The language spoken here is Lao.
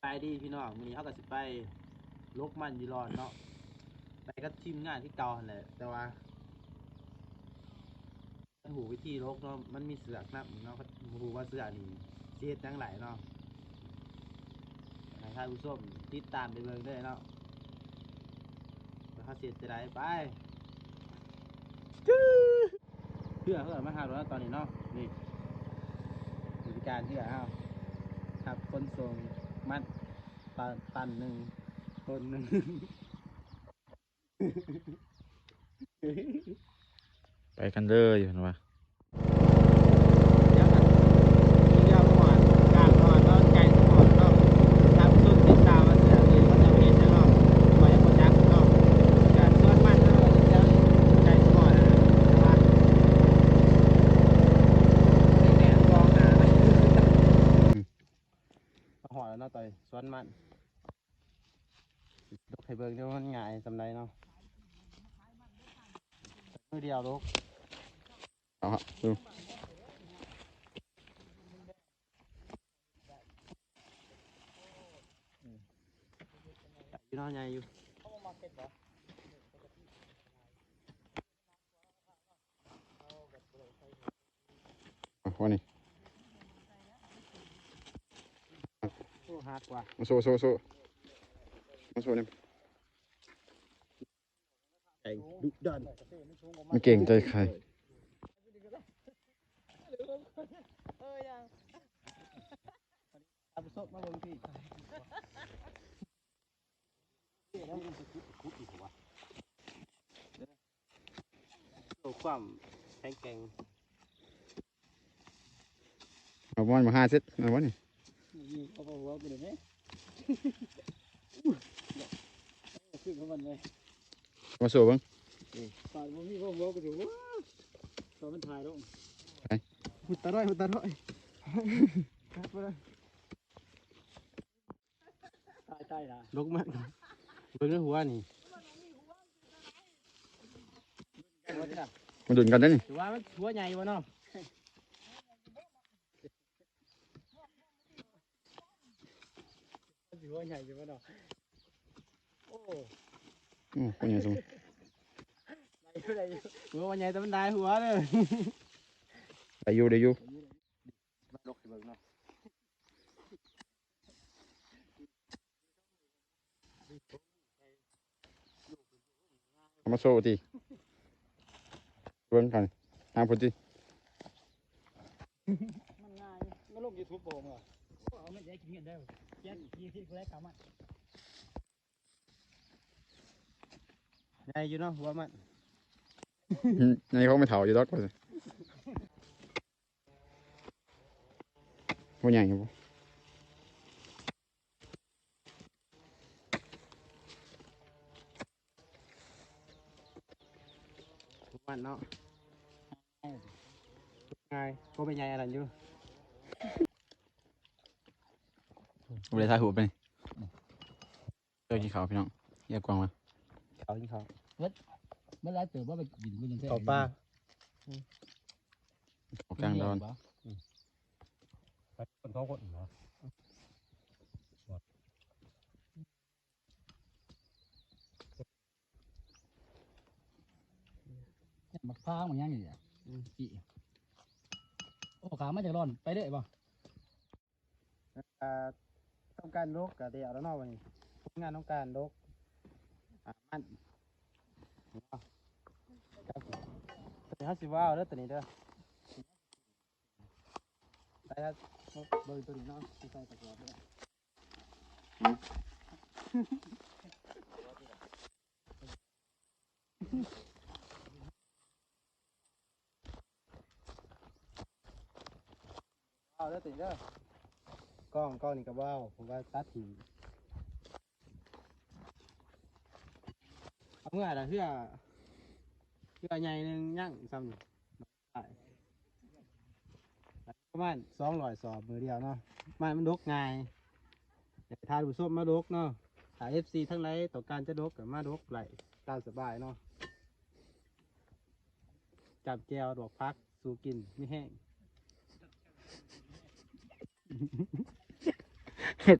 ບາຍດີພີ່ນ້ອງ ມື້ນີ້ເຮົາກໍຊິໄປຫຼົກມັນຢູ່ລອນເນາະ ໄປກັບທີມງານຄືເກົ່າຫັ້ນແຫຼະ ແຕ່ວ່າ ຮູ້ວິທີຫຼົກເນາະ ມັນມີເຊືອກນຳເນາະ ບໍ່ຮູ້ວ່າເຊືອກນີ້ຊິເຮັດຫຍັງໄດ້ເນາະ ໃຫ້ທ່ານຜູ້ຊົມຕິດຕາມໄປເບິ່ງເດີເນາະ ວ່າເຮົາຊິເຮັດຈັ່ງໃດ ໄປ ເຮືອ ເຮືອມາຮັບແລ້ວຕອນນີ້ເນາະ ນີ້ ບໍລິການເຮືອເຮົາ ຮັບຂົນສົ່ງມັນ ຕັນ ຕັນໜຶ່ງ ຕົນໜຶ່ງ ໄປກັນເລີຍ ເພິ່ນວ່າ. ຮອດແລ້ວເນາະ ຕອນນີ້ສວນມັນ ຍົກໃຫ້ເບິ່ງເດີ ມັນງ່າຍສ່ຳໃດເນາະ ມືດຽວ ເອົາ ຢູ່ເນາະ ໃຫຍ່ຢູ່ ເອົາ ນີ້ ໂອ້ ຮັກວ່າ ມາໂຊ ໂຊ ໂຊ ມາໂຊນີ້ ໃຫຍ່ ດຸດັນ ມັນເກັ່ງໃຈໃຄ ເອີ ຍັງ ທ່ານຜູ້ຊົມມາເບິ່ງພີ້ ໂຊຄວາມແຂງແກ່ງ ເອົາປະມານໝາກຫ້າເຊັດ ແມ່ນບໍ່ນີ້? ນີ້ເອົາຫົວກູເດ້ແມ ຄືຂອງມັນເລີຍ ມາໂຊເບິ່ງ ປາດບໍ່ມີຫົວກູເດ້ ຕອນມັນຖ່າຍລົງ ໄປ ຫຸດຕາດ້ອຍ ຫຸດຕາດ້ອຍ ຕາຍ ຕາຍລະ ຫຼົກມັນ ເບິ່ງໃນຫົວນີ້ ມາດຸນກັນເດ້ນີ້ ຖືວ່າມັນຫົວໃຫຍ່ບໍ່ເນາະ ມັນຊິຫົວໃຫຍ່ຢູ່ບໍ່ເນາະ ໂອ້ ອືມ ຫົວໃຫຍ່ສຸດ ໄດ້ຢູ່ ໄດ້ຢູ່ ຫົວມັນໃຫຍ່ແຕ່ມັນຫຼາຍຫົວເດີ ໄດ້ຢູ່ ໄດ້ຢູ່ ມາຫຼົກໃຫ້ເບິ່ງເນາະ ເອົາມາໂຊຕິ ເບິ່ງກັນ ຫາພຸ້ນຕິ ມັນງ່າຍ ມາລົງຢູທູບບໍ່ ເອົາເງິນໄດ້ກິນເງິນໄດ້ ເຈັດ ທີ່ ທີ່ ຜູ້ໃດກຳມັນ ໃຫຍ່ຢູ່ເນາະ ຫົວມັນ ໃຫຍ່ຂອງແມ່ເຖົ້າຢູ່ດອກ ບໍ່ໃຫຍ່ບໍ່ ມັນເນາະ ງ່າຍ ບໍ່ໄປໃຫຍ່ອັນນັ້ນຢູ່ ບໍ່ໄດ້ຖ່າຍຮູບໄປນີ້ ເຈົ້າກິນເຂົ້າພີ່ນ້ອງ ເອີ ກວາງມາ ເຂົ້າກິນເຂົ້າ ເບິດ ເບິດຫຼາຍເຕີບບໍ່ໄປກິນ ເຂົ້າປ່າ ເຂົ້າກາງດອນ ໄປຄົນສອງຄົນເນາະ ໝາກພ້າວໝາກຫຍັງນີ້ ອືມ ໂອ້ ຂາມາຈາກລອນ ໄປເລີຍບໍ່? ອ່າ ຕ້ອງການຫຼົກກະໄດ້ເອົາແລ້ວເນາະ ບາດນີ້ ຜົນງານຂອງການຫຼົກ ອ່າ ມັນ ເຮົາຊິວ່າເອົາເດີ ໂຕນີ້ເດີ ໄດ້ ເບິ່ງໂຕນີ້ເນາະ ຊິໃສ່ປະກອບເດີ. ເອົາເດີຕິເດີ ກ້ອງ ກ້ອງນີ້ກໍບໍ່ເອົາ ເພາະວ່າຕັດຖິ້ມ ເອົາເມືອລະເຮືອ ເຮືອໃຫຍ່ໜຶ່ງຍັງສ່ຳນີ້. ປະມານສອງຮ້ອຍສອບມື້ດຽວເນາະ ມັນ ມັນດົກງ່າຍ ຢາກໃຫ້ທ່ານຜູ້ຊົມມາດົກເນາະ ຖ້າເອັຟຊີທາງໃດຕ້ອງການຈະດົກກໍມາດົກໄດ້ຕາມສະບາຍເນາະ ຈ້ຳແຈ່ວ ລວກຜັກ ສູ່ກິນ ມີແຮງ.